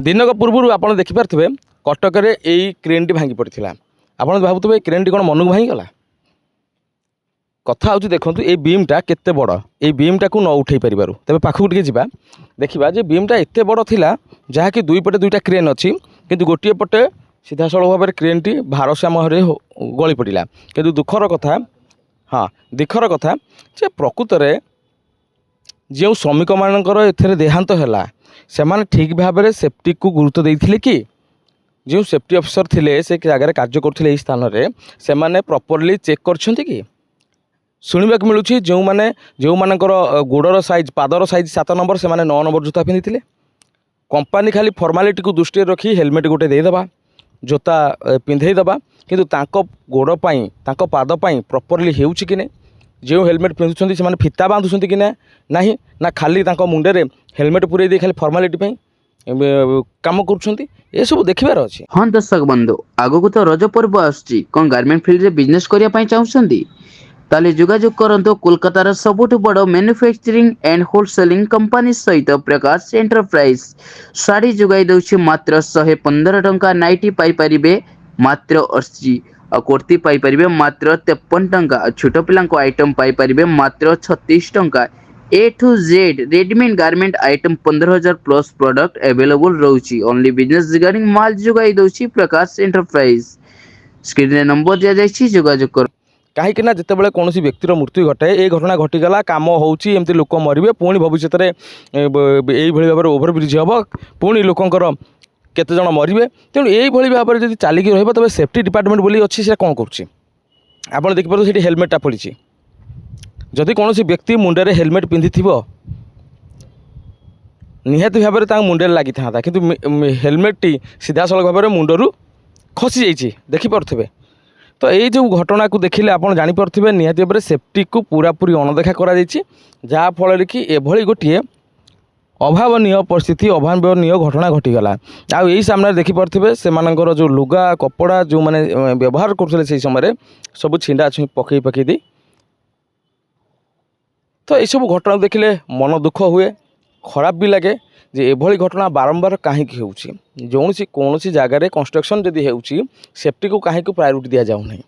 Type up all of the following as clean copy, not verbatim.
ଦିନକ ପୂର୍ବରୁ ଆପଣ ଦେଖିପାରୁଥିବେ, କଟକରେ ଏଇ କ୍ରେନ୍ଟି ଭାଙ୍ଗି ପଡ଼ିଥିଲା। ଆପଣ ଭାବୁଥିବେ, ଏ କ୍ରେନ୍ଟି କ'ଣ ମନକୁ ଭାଙ୍ଗିଗଲା? କଥା ହେଉଛି, ଦେଖନ୍ତୁ, ଏଇ ବିମ୍ଟା କେତେ ବଡ଼। ଏଇ ବିମ୍ଟାକୁ ନ ଉଠେଇ ପାରିବାରୁ, ତେବେ ପାଖକୁ ଟିକେ ଯିବା, ଦେଖିବା ଯେ ବିମ୍ଟା ଏତେ ବଡ଼ ଥିଲା, ଯାହାକି ଦୁଇ ପଟେ ଦୁଇଟା କ୍ରେନ୍ ଅଛି, କିନ୍ତୁ ଗୋଟିଏ ପଟେ ସିଧାସଳଖ ଭାବରେ କ୍ରେନ୍ଟି ଭାରସାମ୍ୟରେ ଗଳି ପଡ଼ିଲା। କିନ୍ତୁ ଦୁଃଖର କଥା, ହଁ, ଦୁଃଖର କଥା ଯେ ପ୍ରକୃତରେ ଯେଉଁ ଶ୍ରମିକମାନଙ୍କର ଏଥିରେ ଦେହାନ୍ତ ହେଲା, ସେମାନେ ଠିକ୍ ଭାବରେ ସେଫ୍ଟିକୁ ଗୁରୁତ୍ୱ ଦେଇଥିଲେ କି? ଯେଉଁ ସେଫ୍ଟି ଅଫିସର ଥିଲେ, ସେ ଜାଗାରେ କାର୍ଯ୍ୟ କରୁଥିଲେ, ଏହି ସ୍ଥାନରେ ସେମାନେ ପ୍ରପରଲି ଚେକ୍ କରିଛନ୍ତି କି? ଶୁଣିବାକୁ ମିଳୁଛି, ଯେଉଁମାନଙ୍କର ଗୋଡ଼ର ସାଇଜ୍, ପାଦର ସାଇଜ୍ 7 ନମ୍ବର, ସେମାନେ 9 ନମ୍ବର ଜୋତା ପିନ୍ଧିଥିଲେ। କମ୍ପାନୀ ଖାଲି ଫର୍ମାଲିଟିକୁ ଦୃଷ୍ଟିରେ ରଖି ହେଲମେଟ୍ ଗୋଟେ ଦେଇଦେବା, ଜୋତା ପିନ୍ଧେଇ ଦେବା, କିନ୍ତୁ ତାଙ୍କ ଗୋଡ଼ ପାଇଁ, ତାଙ୍କ ପାଦ ପାଇଁ ପ୍ରପରଲି ହେଉଛି କି ନାହିଁ, ଯେଉଁ ହେଲମେଟ୍ ପିନ୍ଧୁଛନ୍ତି ସେମାନେ ଫିତା ବାନ୍ଧୁଛନ୍ତି କି ନା ନାହିଁ, ନା ଖାଲି ତାଙ୍କ ମୁଣ୍ଡରେ ହେଲମେଟ୍ ପୁରେଇ ଦେଇ ଖାଲି ଫର୍ମାଲିଟି ପାଇଁ କାମ କରୁଛନ୍ତି, ଏସବୁ ଦେଖିବାର ଅଛି। ହଁ ଦର୍ଶକ ବନ୍ଧୁ, ଆଗକୁ ତ ରଜ ପର୍ବ ଆସୁଛି। କଣ ଗାର୍ମେଣ୍ଟ ଫିଲ୍ଡରେ ବିଜନେସ୍ କରିବା ପାଇଁ ଚାହୁଁଛନ୍ତି? ତାହେଲେ ଯୋଗାଯୋଗ କରନ୍ତୁ କୋଲକାତାର ସବୁଠୁ ବଡ଼ ମ୍ୟାନୁଫ୍ୟାକ୍ଚରିଂ ଆଣ୍ଡ ହୋଲସେଲିଂ କମ୍ପାନୀ ସହିତ। ପ୍ରକାଶ ଏଣ୍ଟରପ୍ରାଇଜ ଶାଢ଼ୀ ଯୋଗାଇ ଦେଉଛି ମାତ୍ର 115 ଟଙ୍କା, ନାଇଟି ପାଇପାରିବେ ମାତ୍ର 80, ଆଉ କୁର୍ତ୍ତି ପାଇପାରିବେ ମାତ୍ର 53 ଟଙ୍କା, ଆଉ ଛୋଟ ପିଲାଙ୍କ ଆଇଟମ୍ ପାଇପାରିବେ ମାତ୍ର 36 ଟଙ୍କା। A to Z readymade garment item 15,000 plus product available ରହୁଛି। ଓନ୍ଲି ବିଜନେସ୍ ରିଗାର୍ଡିଂ ମାଲ ଯୋଗାଇ ଦେଉଛି ପ୍ରକାଶ ଏଣ୍ଟରପ୍ରାଇଜ। ସ୍କ୍ରିନରେ ନମ୍ବର ଦିଆଯାଇଛି, ଯୋଗାଯୋଗ କର। କାହିଁକି ନା ଯେତେବେଳେ କୌଣସି ବ୍ୟକ୍ତିର ମୃତ୍ୟୁ ଘଟେ, ଏ ଘଟଣା ଘଟିଗଲା, କାମ ହେଉଛି, ଏମିତି ଲୋକ ମରିବେ, ପୁଣି ଭବିଷ୍ୟତରେ ଏଇଭଳି ଭାବରେ ଓଭରବ୍ରିଜ୍ ହେବ, ପୁଣି ଲୋକଙ୍କର କେତେ ଜଣ ମରିବେ। ତେଣୁ ଏଇଭଳି ଭାବରେ ଯଦି ଚାଲିକି ରହିବ, ତେବେ ସେଫ୍ଟି ଡିପାର୍ଟମେଣ୍ଟ ବୋଲି ଅଛି, ସେ କ'ଣ କରୁଛି? ଆପଣ ଦେଖିପାରୁଥିବେ, ସେଠି ହେଲମେଟ୍ଟା ପଡ଼ିଛି। ଯଦି କୌଣସି ବ୍ୟକ୍ତି ମୁଣ୍ଡରେ ହେଲମେଟ୍ ପିନ୍ଧିଥିବ, ନିହାତି ଭାବରେ ତାଙ୍କ ମୁଣ୍ଡରେ ଲାଗିଥାନ୍ତା, କିନ୍ତୁ ହେଲମେଟ୍ଟି ସିଧାସଳଖ ଭାବରେ ମୁଣ୍ଡରୁ ଖସି ଯାଇଛି, ଦେଖିପାରୁଥିବେ। ତ ଏଇ ଯେଉଁ ଘଟଣାକୁ ଦେଖିଲେ ଆପଣ ଜାଣିପାରୁଥିବେ, ନିହାତି ଭାବରେ ସେଫ୍ଟିକୁ ପୁରାପୁରି ଅଣଦେଖା କରାଯାଇଛି, ଯାହାଫଳରେ କି ଏଭଳି ଗୋଟିଏ ଅଭାବନୀୟ ପରିସ୍ଥିତି, ଅଭାବନୀୟ ଘଟଣା ଘଟିଗଲା। ଆଉ ଏଇ ସାମ୍ନାରେ ଦେଖିପାରୁଥିବେ, ସେମାନଙ୍କର ଯେଉଁ ଲୁଗା କପଡ଼ା ଯେଉଁମାନେ ବ୍ୟବହାର କରୁଥିଲେ, ସେହି ସମୟରେ ସବୁ ଛିଣ୍ଡା ଛୁଇଁ ପକେଇ ପକେଇ ଦେଇ। ତ ଏସବୁ ଘଟଣା ଦେଖିଲେ ମନ ଦୁଃଖ ହୁଏ, ଖରାପ ବି ଲାଗେ ଯେ ଏଭଳି ଘଟଣା ବାରମ୍ବାର କାହିଁକି ହେଉଛି? କୌଣସି ଜାଗାରେ କନଷ୍ଟ୍ରକ୍ସନ୍ ଯଦି ହେଉଛି, ସେଫ୍ଟିକୁ କାହିଁକି ପ୍ରାୟୋରିଟି ଦିଆଯାଉନାହିଁ?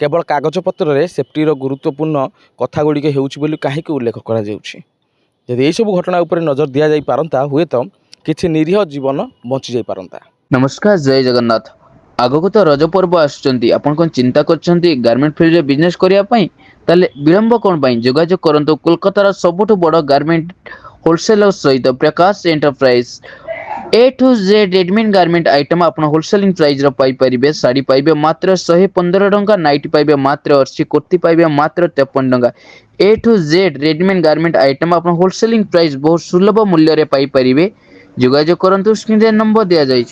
କେବଳ କାଗଜପତ୍ରରେ ସେଫ୍ଟିର ଗୁରୁତ୍ୱପୂର୍ଣ୍ଣ କଥା ଗୁଡ଼ିକ ହେଉଛି ବୋଲି କାହିଁକି ଉଲ୍ଲେଖ କରାଯାଉଛି? ଯଦି ଏଇସବୁ ଘଟଣା ଉପରେ ନଜର ଦିଆଯାଇପାରନ୍ତା, ହୁଏତ କିଛି ନିରୀହ ଜୀବନ ବଞ୍ଚି ଯାଇପାରନ୍ତା। ନମସ୍କାର, ଜୟ ଜଗନ୍ନାଥ। ଆଗକୁ ତ ରଜ ପର୍ବ ଆସୁଛନ୍ତି। ଆପଣ କଣ ଚିନ୍ତା କରିଛନ୍ତି ଗାର୍ମେଣ୍ଟ ଫିଲ୍ଡରେ ବିଜନେସ୍ କରିବା ପାଇଁ? ତାହେଲେ ବିଳମ୍ବ କଣ ପାଇଁ? ଯୋଗାଯୋଗ କରନ୍ତୁ କୋଲକାତାର ସବୁଠୁ ବଡ଼ ଗାର୍ମେଣ୍ଟ ହୋଲସେଲର ସହିତ, Prakash enterprise. A to Z readymade garment item ଆପଣ ହୋଲସେଲିଂ ପ୍ରାଇସର ପାଇପାରିବେ। ଶାଢ଼ୀ ପାଇବେ ମାତ୍ର 115 ଟଙ୍କା, ନାଇଟି ପାଇବେ ମାତ୍ର 80, କୁର୍ତ୍ତି ପାଇବେ ମାତ୍ର 53 ଟଙ୍କା। A to Z readymade garment item ଆପଣ ହୋଲସେଲିଂ ପ୍ରାଇସ୍ ବହୁତ ସୁଲଭ ମୂଲ୍ୟରେ ପାଇପାରିବେ। ଯୋଗାଯୋଗ କରନ୍ତୁ, ସ୍କ୍ରିନରେ ନମ୍ବର ଦିଆଯାଇଛି।